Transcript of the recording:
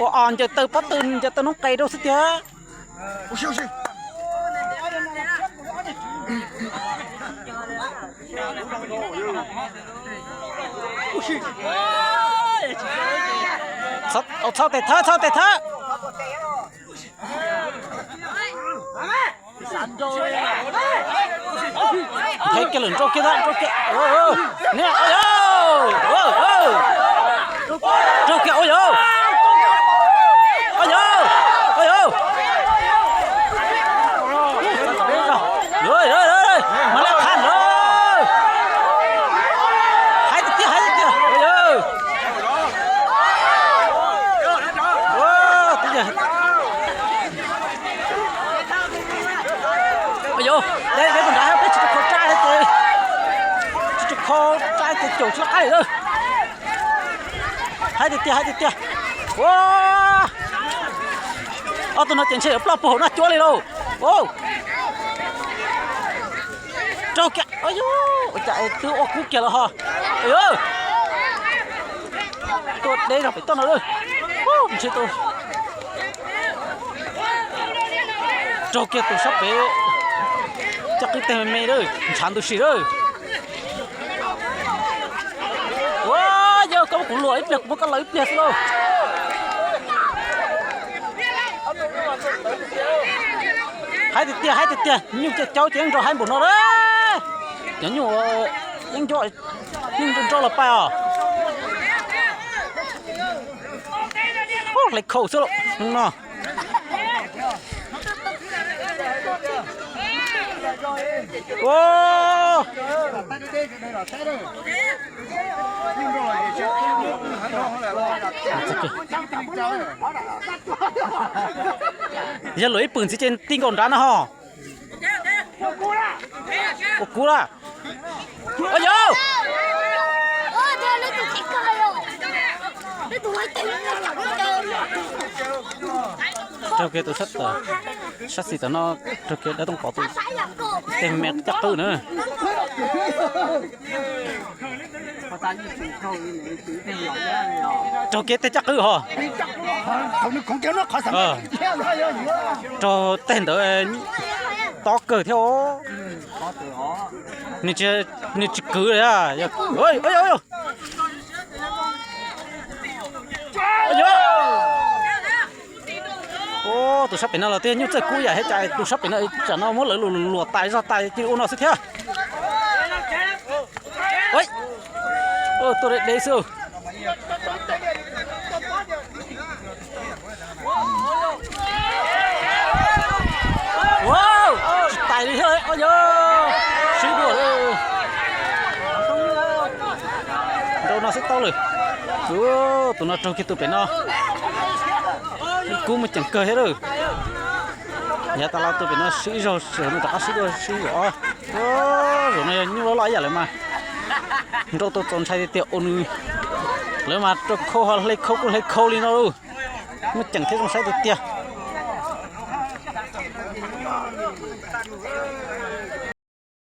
Ua os, ncaws taw pob tw, ncaws taw noob qes rau xwb tiag. Txhob tes thawb, txhob tes thawb. Nthaiv kiag lawm, nrau kiag, nrau kiag. Niam, nrau kiag, ua yog, ua yog, ua yog. Mas lawv qha lawm. Hais tiag tiag, hais tiag tiag, ua yog. Ua yog, deb deb tus nrad, peb tsis tau kho tsaib ces, tsis tau kho tsaib ces caum tsis loj qab li lawm. Hais tiag tiag, hais tiag tiag. Ua, ob tug no ces ntshe yuav ploj puag hauv noj cuab li lauj. Raug kiag, ua cas es twb ua kub kiag lawm ho. Tuaj deb zog pem toj no lawm. Ntshe tus, raug kiag tus sab pem. Coj qwb teg me me lawm, ntshav ntws si lawm. Ua, yog koj muab kuv luam ib pliag, kuv muab koj laws ib pliag xwb lauj. Hais tiag tiag, hais tiag tiag, nyuj caum caum ces yeej nrau hais npaum no lawm. Cov nyuj yeej nrau, yeej nrau los pais os. Hle khau xwb lauj no. Yog luam ib pwm ntxiv ces ti nkaus nrad no ho. Ua kub lawm. Ua yog, raug kiag tus sab, sab xis tom no, raug kiag dab tooj pov tus, tej me caj qwb na. Raug kiag tej caj qwb ho. Raug tej ntawd tob kawg thiab. Nws tsis kwv li. Tus sab pem no los twb nyuj txawj kub yam thiab cas tus sab pem no tsam no muab lawv luam tais zog tais cia li ua no xwb thiab. Tuaj deb deb xwb. Tsis tais li thiab, yog sib dua lawm. Nrau no xwb tau lawm. Tus no raug kiag tus pem no. Kub muaj ceem kawg thiab lawm. Yav tas los tus pem no sib ib zaug, zaum no rov qab sib dua sib zaum. Zaum no yog nyuj loj loj ib yam lawm mas. Nrau tau txaus ntshai tiag tiag ua nws. Lawv mas rau khau ho hle khau kuj hle khau li no lauj. Muaj ceem thiab zoo saib tiag tiag.